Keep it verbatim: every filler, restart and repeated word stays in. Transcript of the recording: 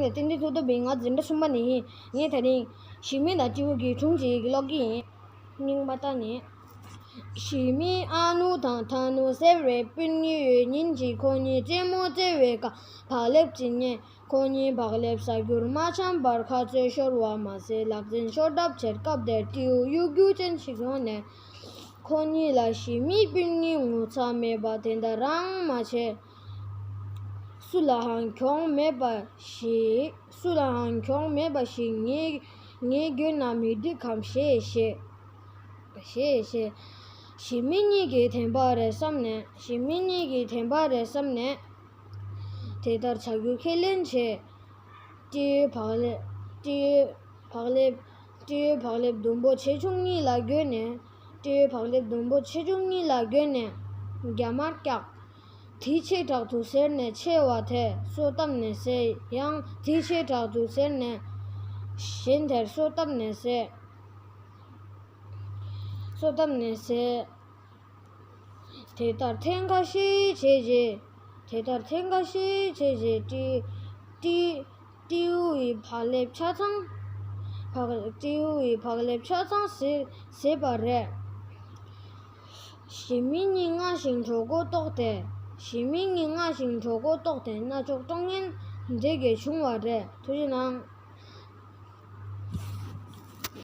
བསྟན་འཛིན་མཐུ་སྟོབས་ཡིན། ང་འཛིན་གྲྭ་གསུམ་པ་ནས་ཡིན། ངས་དེ་རིང་ཞི་མི་དང་སྤྲེའུ་གི་སྒྲུང་ཅིག་ཀློག་གི་ཡིན། རྙིང་པ་ལྟ་ནས། ཞི་མིས་ཨ་ནུ་དང་ཐ་ནུ་ཟེར་བའི་སྤུན་གཉིས་ཡོད། ཉིན་གཅིག་ཁོ་གཉིས་རྩེད་མོ་རྩེ་བའི་སྐབས་བག་ལེབ་ཅིག་རྙེད། ཁོ་གཉིས་བག་ལེབ་ཟ་རྒྱུར་མ་འཆམ་པར་ཁ་རྩོད་ཤོར་བ་མ་ཟད། ལག་འཛིན་ཤོར་གྲབས་བྱེད། སྐབས་དེར་སྤྲེའུ་གཡོ་སྒྱུ་ཅན་ཞིག་ཡོང་ནས་ཁོ་གཉིས་ལ་ཞི་མིའི་སྤུན་གཉིས་ངོ་ཚ་མེད་པ་དེ་འདྲ་རང་མ་བྱེད། སུ་ལའང་གྱོང་མེད་པ་ཞིག་སུ་ལའང་གྱོང་མེད་པ་ཞིག་ངའི་ངའི་རྒྱུད་ན་མི་འགྲིག་གམ་ཞེས་བཤད། ཞེས་བཤད། ཞི་མི་གཉིས་ཀྱིས་བདེན་པ་རེད་བསམ་ནས། ཞི་མི་གཉིས་ཀྱིས་བདེན་པ་རེད་བསམ་ནས། དེ་ལྟར་བྱ་རྒྱུ་ཁས་ལེན་བྱས། སྤྲེའུའི་བག་ལེབ། སྤྲེའུའི་བག་ལེབ། སྤྲེའུའི་བག་ལེབ་ཟླུམ་པོ་ཆེ་ཆུང་གཉིས་ལ་བགོས་ནས། སྤྲེའུའི་བག་ལེབ་ཟླུམ་པོ་ཆེ་ཆུང་གཉིས་ལ་བགོས་ནས་རྒྱ་མར་བཀྱགས། དེ་ཆེ་དྲགས་འདུག་ཟེར་ནས་ཆེ་བ་དེ་སོ་བཏབ་ནས་བཟས། ཡང་དེ་ཆེ་དྲགས་འདུག་ཟེར་ནས་གཞན་དེར་སོ་བཏབ་ནས་བཟས། སོ་བཏབ་ནས་བཟས། དེ་ལྟར་ཐེངས་འགའ་ཤས་བྱས་རྗེས། དེ་ལྟར་ཐེངས་འགའ་ཤས་བྱས་རྗེས་སྤྲེའུ་སྤྲེའུ་སྤྲེའུ་ཡི་བག་ལེབ་ཆ་ཚང་། བག་སྤྲེའུ་ཡི་བག་ལེབ་ཆ་ཚང་བཟས་བཟས་པ་རེད། ཞི་མི་གཉིས་སྔར་བཞིན་གྲོད་ཁོག་ལྟོགས་ཏེ། ཞི་མི་གཉིས་སྔར་བཞིན་གྲོད་ཁོག་ལྟོགས་ཏེ་རྣ་ཅོག་ཀྲོང་ངེར་འདྲེ་གས་བྱུང་བ་རེད། ཐུགས་རྗེ་གནང་།